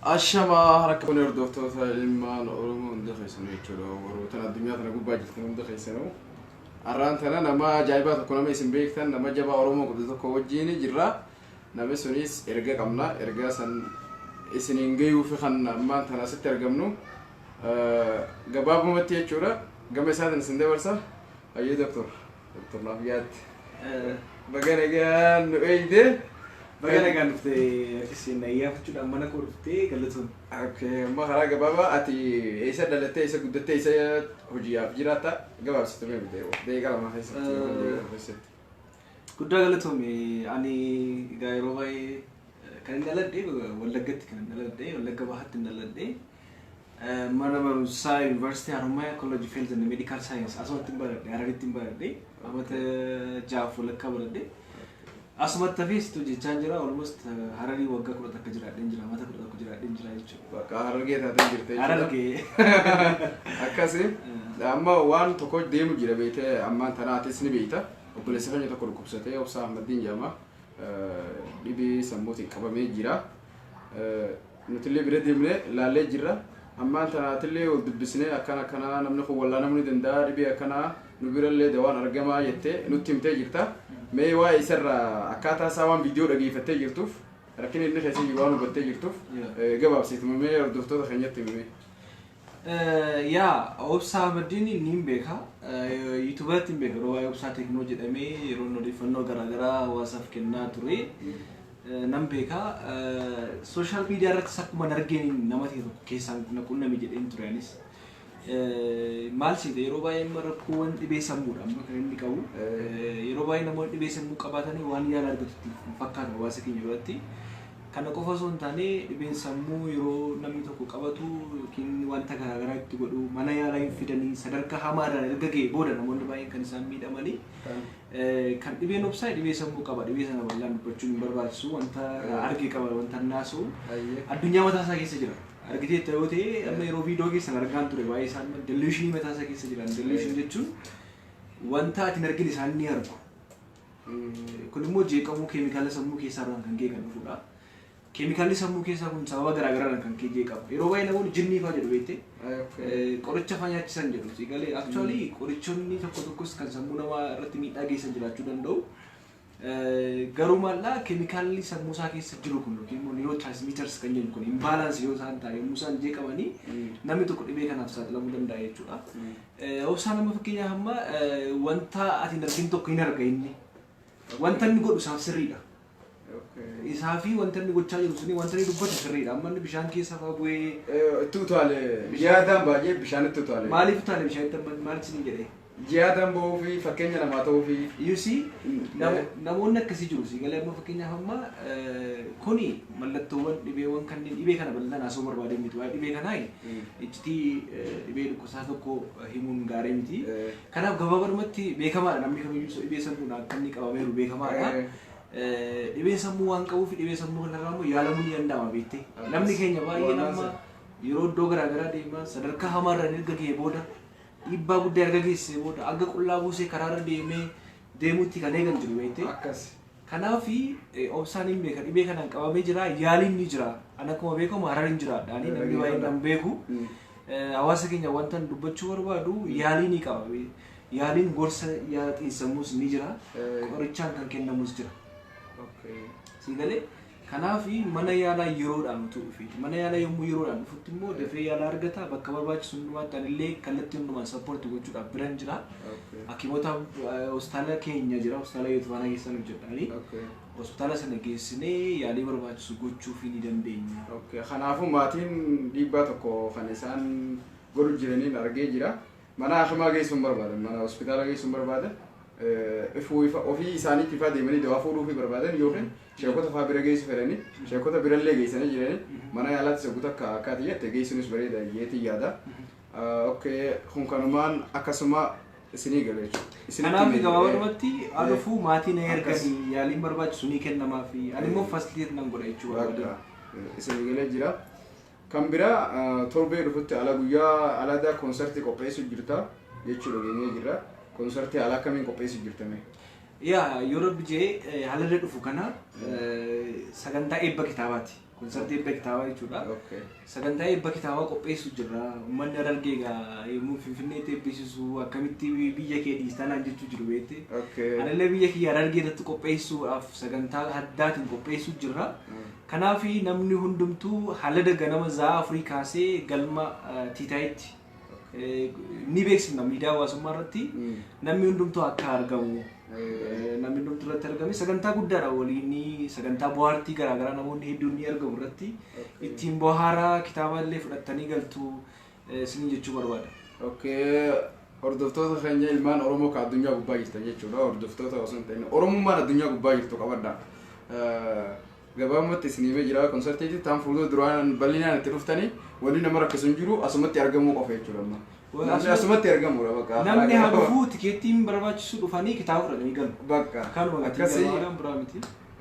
Ashamaa harka kun hordoftoota ilmaan Oromoo hunda keessanuu jechuudha. Warroota addunyaa tana gubbaa jirtan hunda keessanuu. Har'aan tana nama ajaa'ibaa tokko, nama isin beektan, nama jabaa Oromoo qabdu tokko wajjin jirra. Namni sunis erga qabna. Ergaa san isiniin gayuufi kan ammaan tana asitti argamnu. Gabaabumatti jechuudha. Gama isaatiin isin dabarsa. Hayyee doktor. Doktor naaf yaadde. Baga nagaan nu eeyde. Baga nagaan dhufte, isin ayyaafachuudhaan mana koo dhuftee, galatoon. Okay, amma karaa gabaabaa ati eessa dhalattee, eessa guddattee, eessa hojiidhaaf jiraatta? Gabaabsitu mee daqiiqaa 2 keessatti yookaan daqiiqaa 1 keessatti. Guddaa galatoome. Ani egaa yeroo baay'ee kan hin dhaladhe Wallaggatti, kan hin dhaladhe Wallagga Bahaatti hin dhaladhe. Mana barumsaa Yuunivarsiitii Haromaayaa, College of Health and Medical Science asumatti hin baradhe, Hararitti hin baradhe, amata 6f walakkaa baradhe. Asumatti hafee sitti hojjechaa jira. Almost Hararii waggaa 11 jiraadheen jira, amata 11 jiraadheen jira jechuudha. Bakka Harargee taatee jirte jechuudha. Harargee. Akkasi. Amma waan tokko deemu jira beektee, ammaan tana atis ni beekta. Obboleessa keenya tokko dhukkubsatee, Obsaa Ahmaddiin jedhama. Dhibee sammuutiin qabamee jira. Nutillee bira deemnee laallee jirra. Ammaan tanaatillee wal dubbisnee, akkana akkanaa namni kun wallaanamuu ni danda'a, dhibee akkanaa nu birallee dawaan argamaa jettee nutti himtee jirta. Mee waa'ee isarraa, akkaataa isaa waan viidiyoo dhageeffattee jirtuuf, rakkina inni keessa jiru waan hubattee jirtuuf, gabaabsiituma mee hordoftoota keenyatti himee. Yaa, Obsaa Ahmaddiin ni beeka. YouTuberatti hin beeka. Yeroo waa'ee Obsaa Teeknoo jedhamee yeroo inni odeeffannoo garaagaraa hawaasaaf kennaa ture. Nan beeka. Social media irrattis akkuma argeen nama ta'e tokko keessaan na qunname jedheen ture anis. Maal seete, yeroo baay'ee amma rakkoowwan dhibee sammuudha amma kan inni qabu. Yeroo baay'ee namoonni dhibee sammuu qabaatanii waan yaala argatu itti fakkaatu hawaasa keenya biratti. Kana qofa osoo hin taane, dhibeen sammuu yeroo namni tokko qabatu yookiin wanta garaagaraa itti godhu mana yaalaa hin fidanii, sadarkaa hamaadhaan erga ga'e booda namoonni baay'een kan isaan miidhamanii. Kan dhibeen Obsaa dhibee sammuu qaba. Dhibee sana bal'aan dubbachuun hin barbaachisu. Wanta arge qaba, wanta naasu. Addunyaa mataa isaa keessa jira. Argiteetta yoo ta'e, amma yeroo viidiyoo keessan argaan ture, baay'ee isaan delusionii mataa isaa keessa jiran. Delusion jechuun wanta ati hin argine isaan ni argu. Kun immoo jeeqamuu keemikaala sammuu keessaa irraan kan ka'e kan dhufudha. Keemikaalli sammuu keessaa kun sababa garaa garaadhaan kan ka'e jeeqama. Yeroo baay'ee namoonni jinnii fa'aa jedhu beekte. Qoricha fa'aa nyaachisan jedhu. Si galee, actually qorichoonni tokko tokkos kan sammuu namaa irratti miidhaa geessan jiraachuu danda'u. Garuu maallaa, keemikaalli sammuu isaa keessa jiru kun yookiin immoo neurotransmitters kan jennu kun imbalance yoo isaan ta'an, yommuu isaan jeeqamanii, namni tokko dhibee kanaaf saaxilamuu danda'a jechuudha. Obsaan amma fakkeenyaaf amma wanta ati hin argin tokko hin arga inni. Wanta inni godhu isaaf sirriidha. Isaa fi wanta inni gochaa jiru suni, wanta inni dubbatu sirriidha. Amma inni bishaan keessa fa'aa bu'ee Itti utaale, jihaadaan baay'ee bishaanitti utaale. Maaliif utaale bishaanitti? Amma maal isin jedhee? Jihaadaan bahuu fi fakkeenya namaa ta'uu fi. You see, namoonni akkasii jiru. Si galee, amma fakkeenyaaf amma kuni mallattoowwan dhibeewwan kanneen, dhibee kana bal'inaan haasa'uu barbaadee miti. Waa'ee dhibee kanaa iccitii dhibee dhukkubsataa tokko himuun gaarii miti. Kanaaf gabaabadhumatti beekamaadha, namni kamiyyuu dhibee sammuun akka inni qabameeru beekamaadha. Dhibee sammuu waan qabuuf, dhibee sammuu kanarraa immoo yaalamuu ni danda'ama beektee. Namni keenya baay'een amma yeroo iddoo garaagaraa deemaa sadarkaa hamaarraan erga ga'e booda, dhiibbaa guddaa erga geessisee booda, aga qullaa buusee karaarra deemee deemuutti kan eegan jiru beektee. Kanaaf Obsaan hin beeka, dhibee kanaan qabamee jira, yaaliin ni jira. Ani akkuma beekamu Harar hin jiraadha. Ani namni baay'een nan beeku. Hawaasa keenya wanta dubbachuu barbaadu, yaalii ni qaba. Yaaliin gorsa yaala xiinsammuus ni jira. Qorichaan kan kennamus jira. Si galee, kanaaf mana yaalaa yeroodhaan utuu dhufe, mana yaalaa yommuu yeroodhaan dhufutti immoo dafee yaala argata. Bakka barbaachisu hundumaatti anillee kallattii hundumaan support gochuudhaaf biran jira. Hakiimota hospitaala keenya jira, hospitaala Yootifaanaa keessan hojjedhaani. Hospitaala sana geessinee yaalii barbaachisu gochuufii ni dandeenya. Kanaafuu maatiin dhiibbaa tokko kan isaan godhu jiraniin argee jira. Mana hakimaa geessuu hin barbaadan, mana hospitaala geessuu hin barbaadan. Ofii isaaniitti ifaa deemanii dawaa fuudhuufii barbaadan yookiin sheekota fa'aa bira geessu fedhanii, sheekota birallee geessanii jiranii, mana yaalaatti isa guutuu akka akka ati jette geessuunis bareeda jeetii yaada. Okay, kun kanumaan akkasuma isinii gala jechuudha. Kanaaf gabaabadhumatti dhufuu maatiin erganii yaaliin barbaachisu ni kennamaa fi ani immoo facilitate nan godha jechuudha. Isinii galee jira. Kan biraa, torbee dhufutti ala guyyaa aladaa koonsartii qopheessuu jirta jechuudha geenyee jirra. Koonsartii haala akkamiin qopheessuu jirtame? Yaa, yoo Rabbi jee, halarra dhufu kana sagantaa eebba kitaabaati. Konsartii eebba kitaabaa jechuudha. Sagantaa eebba kitaabaa qopheessu jirra. Uummanni Harargee egaa yommuu Finfinneetti eebbisiisu akkamitti biyya kee dhiistaa naan jechuu jiru beekte. Anillee biyya kiyya Harargee irratti qopheessuudhaaf sagantaa addaatiin qopheessuu jirra. Kanaaf namni hundumtuu halada ganama sa'a 4 kaasee galma Tiitaayitti ni beeksifna miidiyaa hawaasummaa irratti namni hundumtuu akka argamu. Namni hundumtuu irratti argame sagantaa guddaadha waliin, sagantaa bohaartii garaagaraa namoonni hedduun ni argamu irratti ittiin bohaaraa kitaaba illee fudhattanii galtu isinii jechuu barbaada. Okay. Hordoftoota keenya ilmaan Oromoo ka addunyaa gubbaa jirtan jechuudha. Hordoftoota osoo hin ta'in Oromummaan addunyaa gubbaa jirtu qabadha. Gabaabumatti isin himee jira konsartiitti taan fuuldura duraan bal'inaan itti dhuftanii wanni nama rakkisu hin jiru, asumatti argamuu qofa jechuudha amma. Namni asumatti argamudha bakka. Namni haa dhufuu, tikeettiin barbaachisu dhufanii kitaaba fudhatanii galu. Bakka. Kanuma gatii Akkasii. gabaadhaan biraa miti.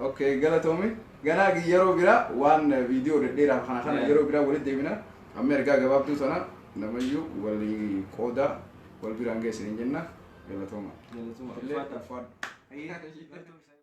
Okay, galatoomi. Ganaa yeroo biraa waan viidiyoo dhedheeraa kana yeroo biraa walitti deebina. Amma ergaa gabaabduu sana namayyuu walii qoodaa wal biraan geessanii jenna. Galatooma. Galatuma. Illee Ulfaadha. ulfaadha. Ayyee.